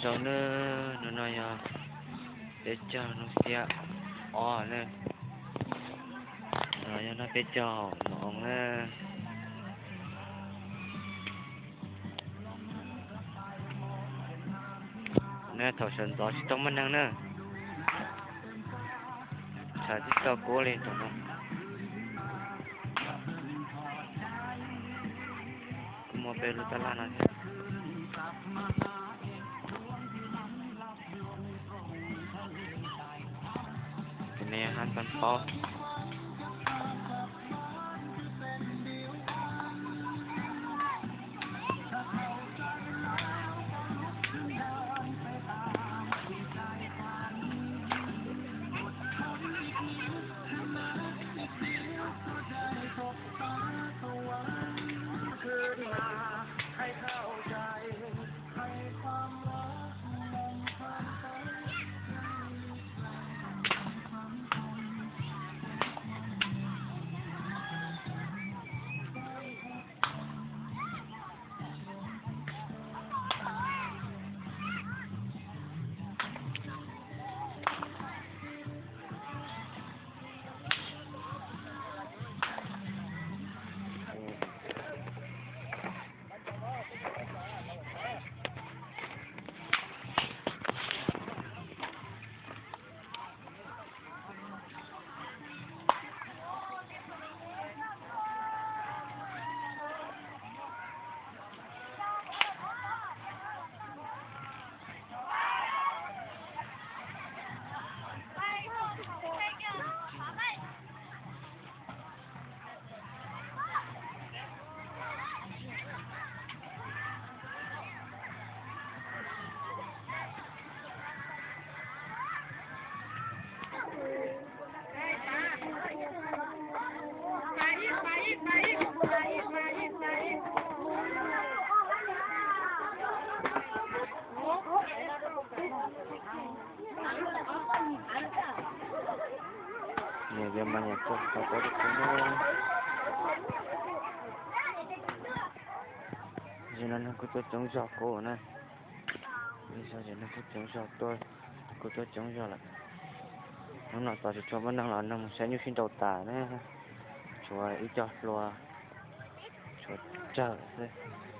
Rau na, no no yog peb caug no xiab ob na, no yog no peb caug no na. Na thaum sawv ntxov tsis tau muaj neeg na, tshav tsis tau kub li thaum no. Kuv muaj peb lub tab laj no thiab. Tus me hab pab paub. Nws yuav mas nyam tuaj tau tuaj rau kuv na. Zaum no neeg kuj tuaj coob zog kuv na. Zaum no neeg kuj coob zog tuaj, kuj tuaj coob zog lawm. Hnub no tos tsis tshua muaj neeg los neeg mus saib nyuj sib nraus tas na. Tshuav ib co hluas, tshuav tsawg xwb.